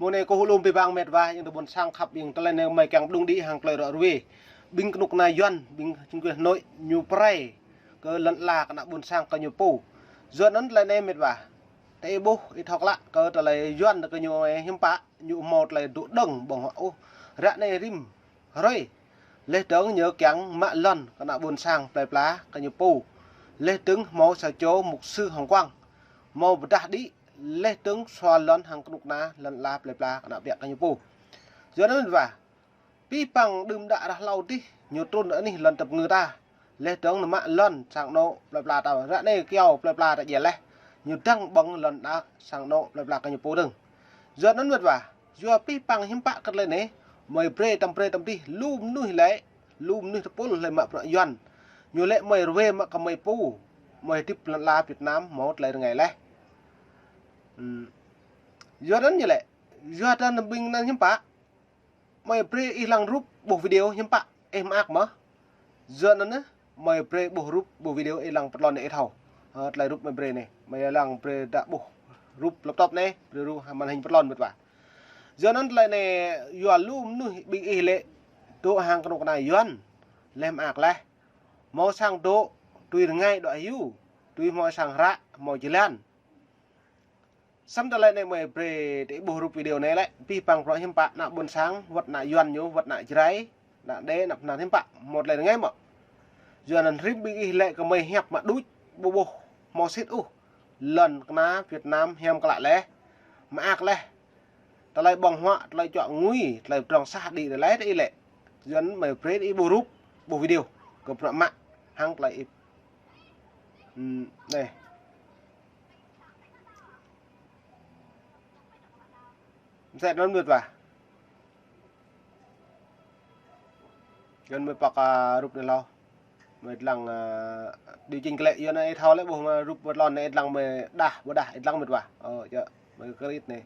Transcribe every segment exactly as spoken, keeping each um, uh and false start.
Mơ̆ng anei kâo hưn lŏm bi bang mĭt wa, ƀing ta ƀuôn sang khăp ƀing ta lĕ anei mei kiăng mđung đĭ hŏng klei ră ruê. Ƀing knŭk kna Yuăn, ƀing chính quyền Hà Nội ñu brei kơ lăn ala kơ ană ƀuôn sang kơ ñu pô. Yua anăn ta lĕ anei mĭt wa, ta ih ƀuh, ih thâo klă kơ ta lĕ Yuăn kơ ñu hiam pă, ñu mâo ta lĕ dôk dơ̆ng ƀơ̆ng huă ôh. Ră anei rĭm hruê. Leh dơ̆ng ñu kiăng mă lăn kơ ană ƀuôn sang plei pla kơ ñu pô. Leh dơ̆ng mâo sa čô mục sư Hồng Quang mâo bi êdah đĭ, leh dơ̆ng sua lăn hŏng knŭk kna lăn ala plei pla kơ ană biă kơ ñu pô. Yua anăn wa, bi păng đưm đă rah hlâo dih, ñu trŭn anih lăn tăp ngư ta. Leh dơ̆ng ñu mă lăn sang anôk plei pla ta. Ră anei kyâo plei pla ta djel leh. Ñu dăng ƀơ̆ng lăn đa sang anôk plei pla kơ ñu pô dơ̆ng. Yua anăn mĭt wa, yua bi păng hiam pă kơ ta lĕ anei, mei brei tăm brei tăm dih, lu mnuih lĕ, lu mnuih tơpul lĕ mă bruă Yuăn. Ñu lĕ mei ruê mă kơ mei pô, mei hdĭp lăn ala Việt Nam mâo ta lĕ rơngai leh. Hmm. Yua anăn ñu lĕ, yua anăn ƀing anăn hiam pă, mei brei ih lăng rup ƀuh video hiam pă, ih mơak mơh. Yua anăn, mei brei ƀuh rup ƀuh video ih lăng pơtlon ih thâo. Ơ, ta lĕ rup mei brei anei, mei lăng brei đa ƀuh rup laptop anei, brei rup màn hình pơtlon mĭt wa. Yua anăn ta lĕ anei, yua lu mnuih ƀing ih lĕ, dôk hŏng knŭk kna Yuăn, leh mơak leh. Mâo sang dôk, tui rơngai dôk hiu, tui mâo sang hră, mâo jơlan. Săm ta lĕ anei mei brei ta ih ƀuh rup video anei lĕ, bi păng bruă hiam pă ană ƀuôn sang, wăt ană Yuăn ñu, wăt ană Jrai, ană Êđê, ană Bhnar hiam pă, mâo ta lĕ rơngai mơh. Yua anăn rĭm ƀing ih lĕ kơ mei hiăp mă đuč, ƀu ƀuh, mâo sĭt ôh. Lăn kna Việt Nam hiam klă leh, mơak leh. Ta lĕ ƀơ̆ng huă, ta lĕ čuă ngui, ta lĕ pơdrŏng sah đĭ ta lĕ ta ih lĕ. Yua anăn mei brei ta ih ƀuh rup, ƀuh video, kơ bruă mă, hŏng ta lĕ ih. Hmm, anei. Msĕ anăn mĭt wa. Yua anăn mei pŏk, a, rup anei hlâo. Mei dlăng, a, điều chỉnh klei, yua anăn ih thâo lĕ ƀuh mei rup pơtlon anei ih dlăng mei đah, ƀudah ih dlăng mĭt wa. Ơ, yua, mei kơ rit anei.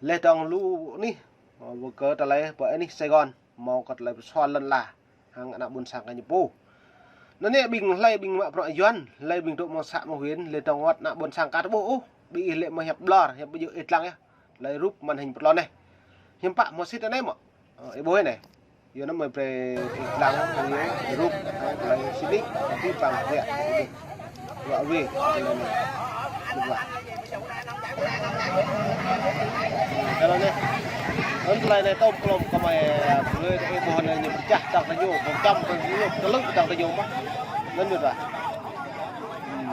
Leh dơ̆ng lu anih, ơ, ƀuh kơ ta lĕ, pơ anih Sài Gòn, mâo kơ ta lĕ pơsua lăn ala hŏng ană ƀuôn sang kơ ñu pô. Anăn anei ƀing hlei ƀing mă bruă Yuăn, hlei ƀing dôk mơ̆ng xã mơ̆ng huyện, leh dơ̆ng wăt ană ƀuôn sang ka ta ƀuh ôh, ƀing ih lĕ mei hiăp blur, hiăp ƀu djŏ ih dlăng yơh. Lĕ rup màn hình pơtlon anei. Hiam pă mâo sĭt anei mơh. Ơ, ih ƀuh anei. Yua anăn mei brei ih dlăng, ih rup, ơ, lĕ sĭt nik, bi păng biă. Wa wi, anăn anei. Anăn anei. Anăn anei tôm klôm kơ mei, ơ, brei ih ƀuh anei ñu pơčah dăng ta ñu, pơčăm dăng ta ñu, tơlŭk dăng ta ñu mơh. Anăn ñu dah. Hmm.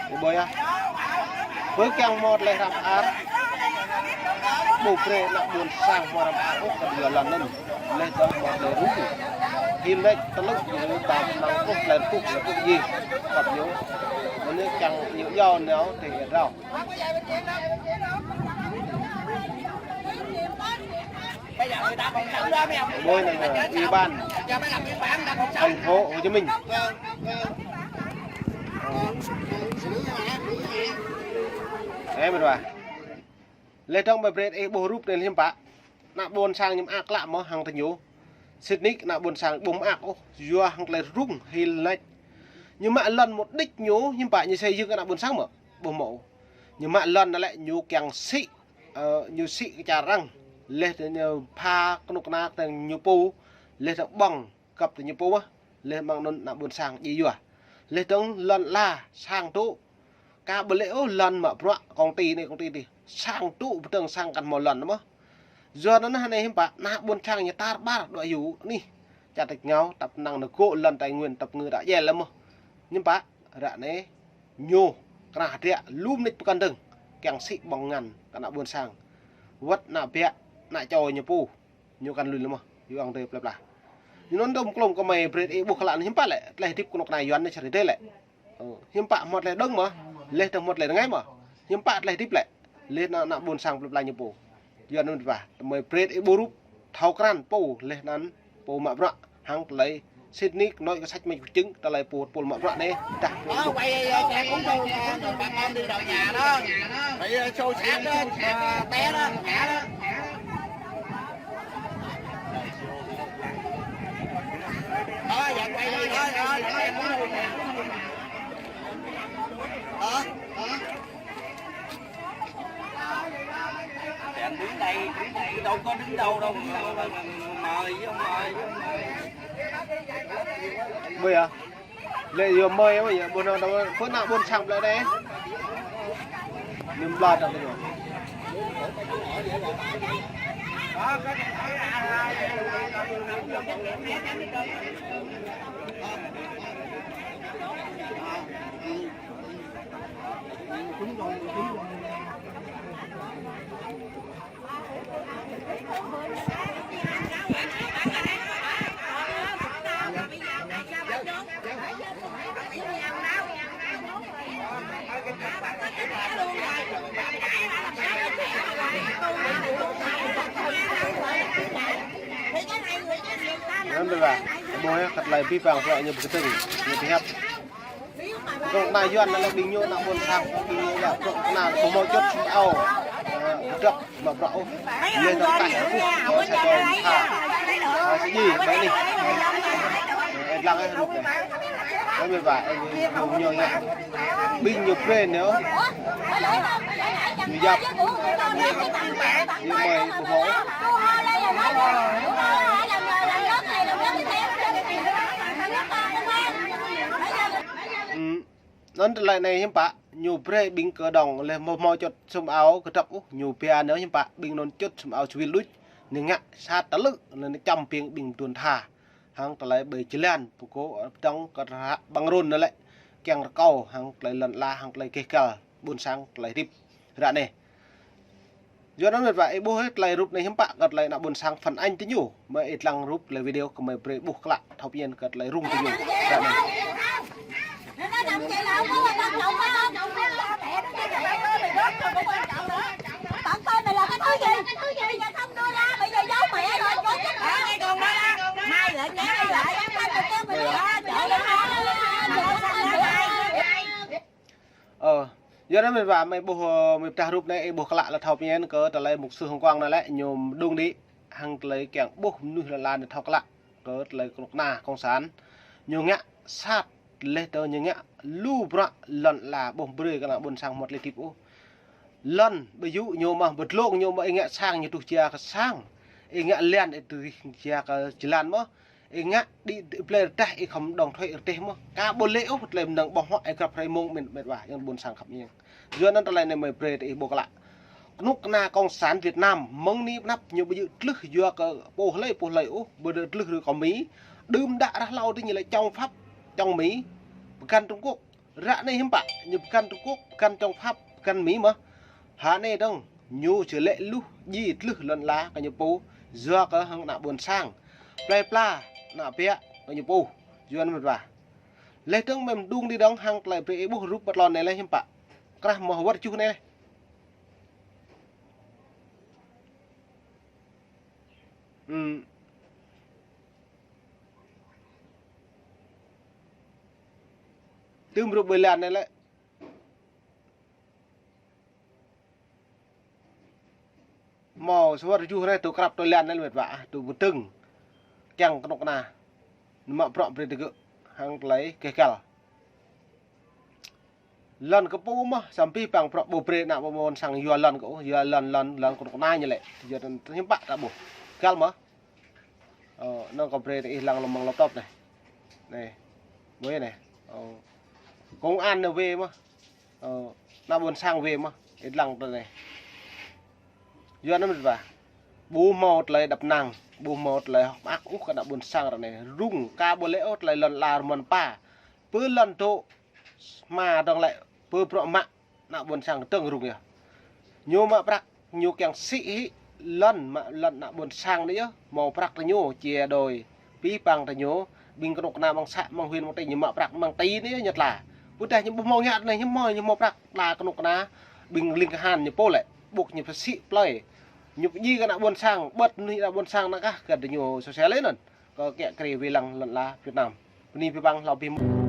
Ih ƀuh yơh. Pơ kiăng mâo ta lĕ hră mơar. Ƀu brei ană ƀuôn sang mâo hră mơar ôh kơ dua lăn anăn. Leh dơ̆ng mâo ta lĕ rŭng. Hil lĕ tơlŭk ñu tam năng ôh ta lĕ rŭng lĕ rŭng jih. Kăp ñu. Anei kiăng ñu yua nao tê rao. Ƀuh anăn, ơ, ủy ban thành phố Hồ Chí Minh. Ơ, mĭt wa. Leh dơ̆ng mei brei ih ƀuh rup anei hiam pă. Ană ƀuôn sang ñu mơak klă mơh hŏng ta ñu. Sĭt nik ană ƀuôn sang ƀu mơak ôh. Yua hŏng ta lĕ rŭng hil lĕ. Ñu mă lăn mơ̆ng đĭč ñu hiam pă ñu xây dựng ană ƀuôn sang mơh. Ƀu mâo. Ñu mă lăn anăn lĕ ñu kiăng sĭ, ơ, ñu sĭ kơ čar arăng. Leh dơ̆ng ñu pha knŭk kna kơ ñu pô. Leh dơ̆ng ƀơ̆ng kăp ta ñu pô mơh. Leh mơ̆ng anăn ană ƀuôn sang djiê yua. Leh dơ̆ng lăn ala sang tŭ. Ka ƀu lĕ ôh lăn mă bruă công ty anei công ty dih. Sang tŭ pơdơ̆ng sang kăn mâo lăn mơh. Yua anăn anei hiam pă ană ƀuôn sang ñu tar ƀar dua yu anih. Čar tač êngao tăp năng nao gŏ lăn Tây Nguyên tăp ngư đa djel leh mơh. Hiam pă ră anei ñu krah hriă lu mnĭt pơkăn dơ̆ng. Kiăng sĭ ƀơ̆ng ngăn kơ ană ƀuôn sang. Wăt ană biă, ană čô ñu pô. Ñu kăn lui leh mơh, yu ang dê plei pla. Ñu anăn tôm klôm kơ mei brei ih ƀuh klă anei hiam pă lĕ, tlei hdĭp knŭk kna Yuăn anei čar dê lĕ. Ơ, hiam pă mâo tlei dơ̆ng mơh, leh dơ̆ng mâo tlei rơngai mơh. Hiam pă tlei hdĭp lĕ, leh anăn ană ƀuôn sang plei pla ñu pô. Yuăn anăn wa, mei brei ih ƀuh rup, thâo krăn pô, leh anăn pô mă bruă, hŏng tlei sĭt nik, anôk kơ săč mei kơ čưng, tlei pô, pô mă bruă anei, dah. Ơ, vậy, ờ, chàng cũng thường, ờ, thường bà con đi đòi nhà đó. Vậy, ờ, xô xát đó, ờ, té đó, ngã đó. Ờ, dạ, quay đi, ờ, ờ, chàng cũng thường. Ờ. Ông có đứng đầu đâu mà mời với ông mời. Mời à? Lĕ yua mơi mă yua ƀuôn anăn, pơ ană ƀuôn sang plei anei. Ñu mplư tăm tơ ñu. Anăn ƀiă, ƀuh yơh, kơ tlei bi păng bruă ñu bi kdơ̆ng, ñu bi hăp. Knŭk kna Yuăn anăn lĕ ƀing ñu ană ƀuôn sang, ƀing ñu yơh, knŭk kna ƀu mâo čŭt sum ao, ơ, kdrăp mă bruă ôh. Leh anăn taih ƀuh, ơ, sa čô tha, ơ, sa djiê, ƀai anih. Ơ, dlăng ơ, rup anei. Ơ, mĭt wa, ơ, ñu, ñu ngă. Ƀing ñu brei ñu. Ñu yap. Ñu mơi ƀu mâo. Ư, anăn tlei anei hiưm pă, ñu brei ƀing kơ dŏng leh mâo, mâo čŭt sum ao kdrăp ôh, ñu pia anăn hiưm pă, ƀing anăn čŭt sum ao civil đuč, ñu ngă sat tơlư̆, anăn čăm ƀing, ƀing mduôn tha. Hăng tlei ƀai jơlan, pô kơ, ơ, dŏng kơ hră ƀăng run anăn lĕ, kiăng rơkâo, hăng tlei lăn ala, hăng tlei keh kăl, ƀuôn sang, tlei hdĭp. Ră anei. Yua anăn mĭt wa, ih ƀuh tlei rup anei hiưm pă kơ tlei ană ƀuôn sang phản ánh tơ ñu. Mơi ih dlăng rup tlei video kơ mơi brei ƀuh klă thâo pơñen kơ tlei rŭng tơ ñu. Ră anei. Ơ, yua anăn mĭt wa, mơi ƀuh, ơ, mơi pơdah rup anei, ih ƀuh klă leh thâo pơñen kơ tlei mục sư Hồng Quang anăn lĕ, ñu mđung đĭ, hăng tlei kiăng ƀuh mnuih lăn ala anei thâo klă kơ tlei knŭk kna cộng sản. Ñu ngă sat leh tơ ñu ngă lu bruă lăn ala ƀuh brei kơ ană ƀuôn sang mâo tlei hdĭp ôh. Lăn ƀu djŏ ñu mă, ƀu dlông ñu mă, ih ngă sang ñu truh jia kơ sang. Ih ngă liăn ih truh jia kơ jơlan mơh. Ih ngă đĭ, đĭ plei rơdeh ih khŏm đŏng thuê rơdeh mơh. Ka ƀu lĕ ôh tlei mnơ̆ng ƀơ̆ng huă ih grăp hrei mông mĭn mĭt wa, yang ƀuôn sang khăp ñiêng. Yua anăn tlei anei mơi brei ih ƀuh klă. Knŭk kna cộng sản Việt Nam, mơ̆ng anei pnăp ñu ƀu djŏ tlưh yua kơ pô hlei, pô hlei ôh, ƀu djŏ tlưh rui kơ Mi. Đưm đă rah hlâo tơ ñu lĕ chống Pháp, chống Mỹ, pơgăn Trung Quốc. Ră anei hiưm pă, ñu pơgăn Trung Quốc, pơgăn chống Pháp, pơgăn Mi mơh. Hă anei dơ̆ng, ñu či lĕ luh, djiê tlưh lăn ala kơ ñu pô, yua kơ hăng ană ƀuôn sang. Plei pla, ană biă, kơ ñu pô, yua anăn mĭt wa. Leh dơ̆ng mơ̆ng mđung đĭ dơ̆ng hăng tlei brei ih ƀuh rup pơ tlôn anei leh hiưm pă. Krah mơh wăt juh anei leh. Ư. Tơm rup ƀai lan anei lĕ. Mâo suwăr juh rei tŭ krăp tŭ lan anăn mĭt wa, tŭ bi dơ̆ng. Kiăng knŭk kna. Ñu mă bruă brei digơ̆ hăng tlei keh kăl. Lăn kơ pô mơh, samơ̆ păng bruă ƀu brei ană ƀuôn sang yua lăn kơ, yua lăn, lăn, lăn knŭk kna ñu lĕ. Yua anăn hiưm pă ta ƀuh. Găl mơh. Ơ, anăn kâo brei ih lăng lŏ mơ̆ng laptop anei. Anei. Ƀuh anei. Ơ. Công an anei wê mơh. Ơ, ană ƀuôn sang wê mơh. Ih lăng tơ anei. Yua anăn mĭt wa. Ƀu mâo tlei êđăp ênang, ƀu mâo tlei hơ̆k mơak ôh kơ ană ƀuôn sang ră anei. Rŭng ka ƀu lĕ ôh tlei lăn ala rơmăn pa. Pơ lăn dôk hma dơ̆ng lĕ pơ bruă mă ană ƀuôn sang dơ̆ng rŭng yơh. Ñu mă prăk, ñu kiăng sĭ hĭ lăn mă lăn ană ƀuôn sang anei yơh, mâo prăk tơ ñu, chia đôi, bi păng tơ ñu, ƀing knŭk kna mơ̆ng să, mơ̆ng huyện, mơ̆ng tỉnh ñu mă prăk mơ̆ng ti anei yơh ñu tla. Ƀiădah ñu ƀu mâo ngă anei, ñu mâo, ñu mâo prăk tla knŭk kna, ƀing ling kahan ñu pô lĕ, ƀuh ñu pơsĭ plei. Ñu pơjing kơ ană ƀuôn sang, ƀơ̆t mnuih ană ƀuôn sang anăn kah kơ diñu sôsial anăn. Kơ kiă kriê wĭt lăng lăn ala Việt Nam. Bơni bi păng hlâo bi mŭt.